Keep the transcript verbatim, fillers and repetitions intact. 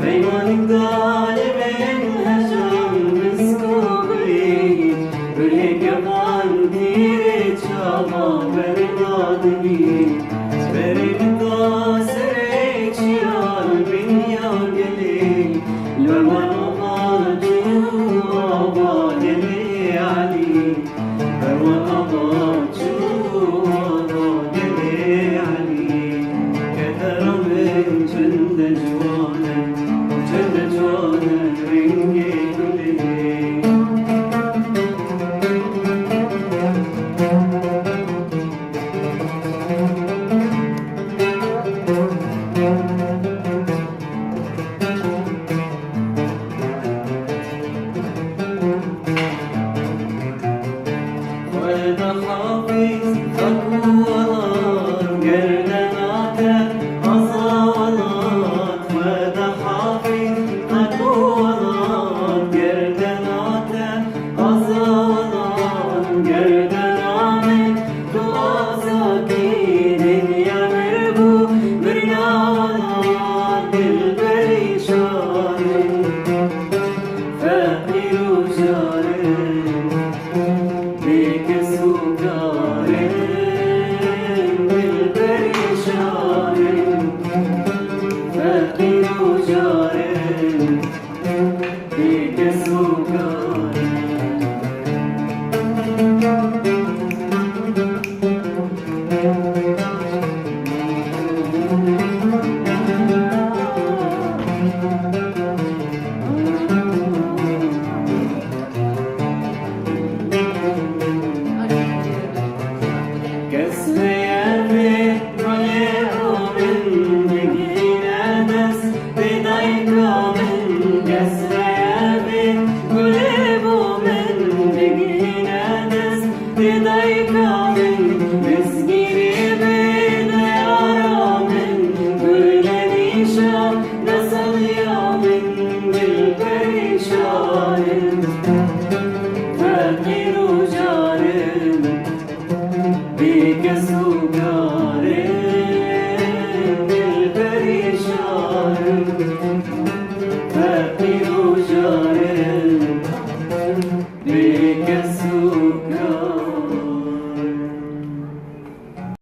Peymanî dalê bên hejan misk û gulî, gulê kevan tîrê çava berdadibî. Berê bi da serê çiyar binya gelê, loma ava çû ava gelê Elî. Berwa ava çû ava gelê Elî, kedera min çende ciwan e, çende ciwan e rengê gulê. Xweda hafiz, xak û welat, gerdena te azalat. Xweda hafiz, xak û welat, gerdena te azalat. Gerdena min tu azakî, dinya mir bû, mirna welat, dilberî şarin. Feqîr û carin, bêkes û karin, dilberî şarin. Feqîr û carin, bêkes